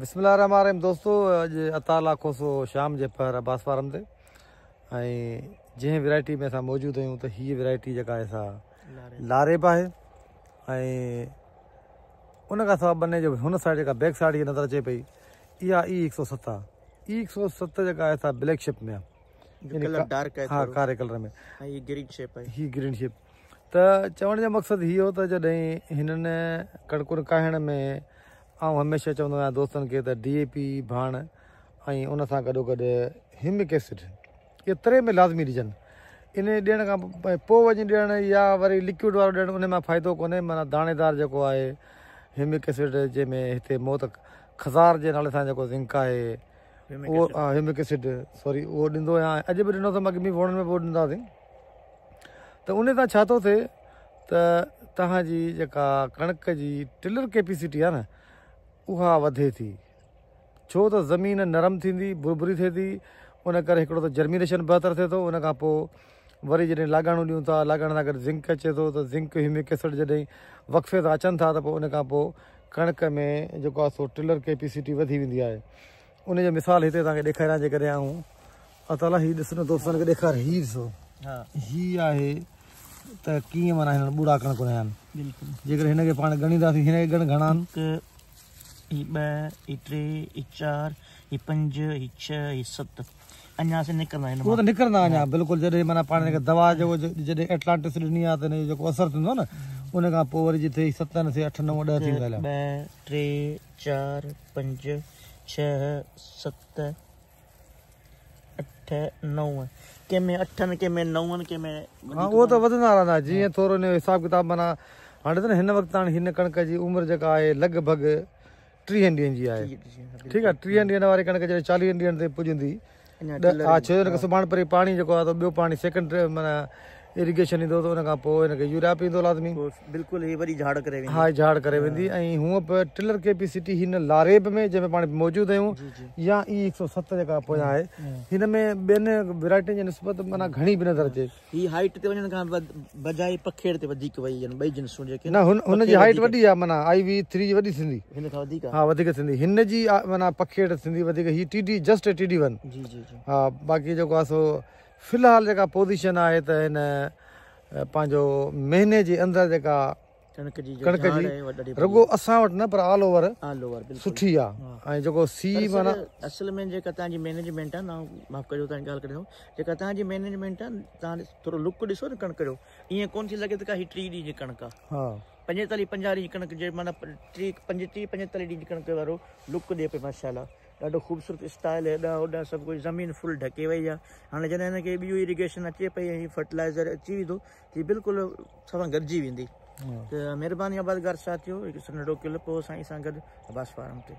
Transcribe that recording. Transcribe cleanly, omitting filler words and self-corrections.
بسم الله الرحمن الرحيم دوستو اڄ عطاء کوسو شام جي پهر عباس فارم تي ۽ جنهن ورائٽي ۾ اسان موجود آهيون ته هيء ورائٽي جيڪا آهي سا لاريب آهي ۽ ان کان سواء ٻني جو هن سائيڊ جيڪا بيڪ سائيڊ جي نظر اچي پئي اها اي 107 آهي. اي 107 جيڪا آهي سا بليڪ شپ ۾ آهي، ڪلر ڊارڪ آهي، ها ڪاري ڪلر ۾، ۽ هي گرين شپ آهي. هي گرين شپ ته چوڻ جو مقصد هي هو ته جڏهن هنن ڪڻڪن ڪاهڻ ۾ آئون هميشه چوندو آهيان دوستن کي ته ڊي اي پي ڀاڻ ۽ ان سان گڏو گڏ هيمڪ ايسڊ اهي تري ۾ لازمي ڏجن. ان ڏيڻ کان پوء وڃي ڏيڻ يا وري لڪوڊ وارو ڏيڻ ان مان فائدو ڪونهي. معنيٰ داڻيدار جيڪو آهي هيمڪ ايسڊ جنهن ۾ هتي موت خزار جي نالي سان جيڪو زنڪ آهي اهو هيمڪ ايسڊ سوري اهو ڏيندو آهيان، اڄ به ڏنو اٿم، اڳ ۾ ووڻن ۾ به اهو ڏينداسين. ته ان سان ڇا ٿو ٿئي ته توهان جي جيڪا ڪڻڪ جي ٽلر ڪيپيسٽي آهي نه اها وڌي ٿي، ڇو ته زمين نرم ٿيندي، ڀرڀري ٿئي ٿي، ان ڪري هڪڙو ته جرمينيشن بهتر ٿئي ٿو، ان کان پوء وري جڏهن لاڳاڻو ڏيون ٿا، لاڳاڻي سان گڏ زنڪ اچي ٿو ته زنڪ هيومڪ ايسڊ جڏهن وقفي سان اچن ٿا ته پوء ان کان پوء ڪڻڪ ۾ جيڪو آهي سو ٽلر ڪيپيسٽي وڌي ويندي آهي. ان جو مثال هتي توهان کي ڏيکاريان، جيڪڏهن آئون الله تعاليٰ هي ڏس نه دوستن کي ڏيکار، هي ڏسو هي آهي ته ڪيئن معنيٰ هنن ٻوڙا ڪڻڪ هنيا آهن. بلڪل جيڪڏهن هن کي پاڻ ڳڻينداسين، هن کي ڳڻ گهڻا آهن؟ هڪ، هي ٻه، هي ٽي، هي چار، هي پنج، هي ڇهه، هي ست، اڃا سي نڪرندا هن مان. اهو ته نڪرندا اڃا بلڪل. جڏهن معنيٰ پاڻ هن کي دوا جو جڏهن ايٽلانٽس ڏني آهي ته هن جو جيڪو اثر ٿيندو نه ان کان پوء وري جتي 7 نه سي 8 9 10 ٿيندا هليا. 2 3 4 5 6 7 8 9، ڪنهن ۾ 8 آهن، ڪنهن ۾ 9 آهن، ڪنهن ۾. ها اهو ته وڌندا رهندا جيئن ٿورو ان جو حساب ڪتاب. معنيٰ هاڻي ڏس نه هن وقت هاڻي هن ڪڻڪ جي عمر جيڪا آهي لڳ ڀڳ 30 ڏينهن جي آهي، ٺيڪ آهي. 30 ڏينهن واري ڪڻڪ جڏهن 40 ڏينهن تي پڄندي، ها ڇو جو هن کي سڀاڻي پري پاڻي جيڪو آهي ته ٻيو پاڻي سيڪنڊ معنيٰ اريگيشن ايندو ته ان کان پوء هن کي يوريا به ايندو لازمي، بلڪل هي وڏي جهاڙ ڪري ويندي. ها جهاڙ ڪري ويندي. ۽ هونء به ٽلر ڪيپيسٽي هن لاريب ۾ جنهن ۾ پاڻ موجود آهيون يا اي 107 جيڪا پويان آهي هن ۾ ٻين ورائٽين جي نسبت معنيٰ گهڻي به نظر اچي. هي هائيٽ تي وڃڻ کان بجاء پکيڙ تي وڌيڪ وئي، يعني ٻئي جنسون جيڪي نه هن جي هائيٽ وڏي آهي، معنيٰ آئي وي 3 جي وڏي ٿيندي هن کان وڌيڪ، ها وڌيڪ ٿيندي هن جي، معنيٰ پکيڙ ٿيندي وڌيڪ. هي T D just T D 1. جي جي جي. ها باقي جيڪو آهي سو في الحال جيڪا پوزيشن آهي ته هن پنهنجو مهيني جي اندر جيڪا ڪڻڪ جي ڪڻڪ جي رڳو اسان وٽ نه پر آل اوور سٺي آ ۽ جيڪو سي معنيٰ اصل ۾ جيڪا توهان جي مينيجمينٽ آ نه، معاف ڪجو توهان جي ڳالهه ڪري ٿو، جيڪا توهان جي مينيجمينٽ آ، توهان ٿورو لڪ ڏسو نه ڪڻڪ جو، ائين ڪون ٿي لڳي ته ڪا هي 30 ڏينهن جي ڪڻڪ آ. ها 45 50 ڏينهن جي ڪڻڪ جي معنيٰ 30 35 45 ڏينهن جي ڪڻڪ وارو لڪ ڏي پئي. ماشاءالله ڏاڍو خوبصورت اسٽائل، هيڏانهن هوڏانهن سڀ ڪجهه زمين فل ڍڪي وئي آ. هاڻي جڏهن هن کي ٻيو اريگيشن اچي پئي ۽ فرٽيلائزر اچي ويندو ته هي بلڪل سڀ گڏجي ويندي. ته مهرباني آبادگار ساٿيو، هڪ ننڍڙو ڪلپ هو سائين سان گڏ عباس فارم تي.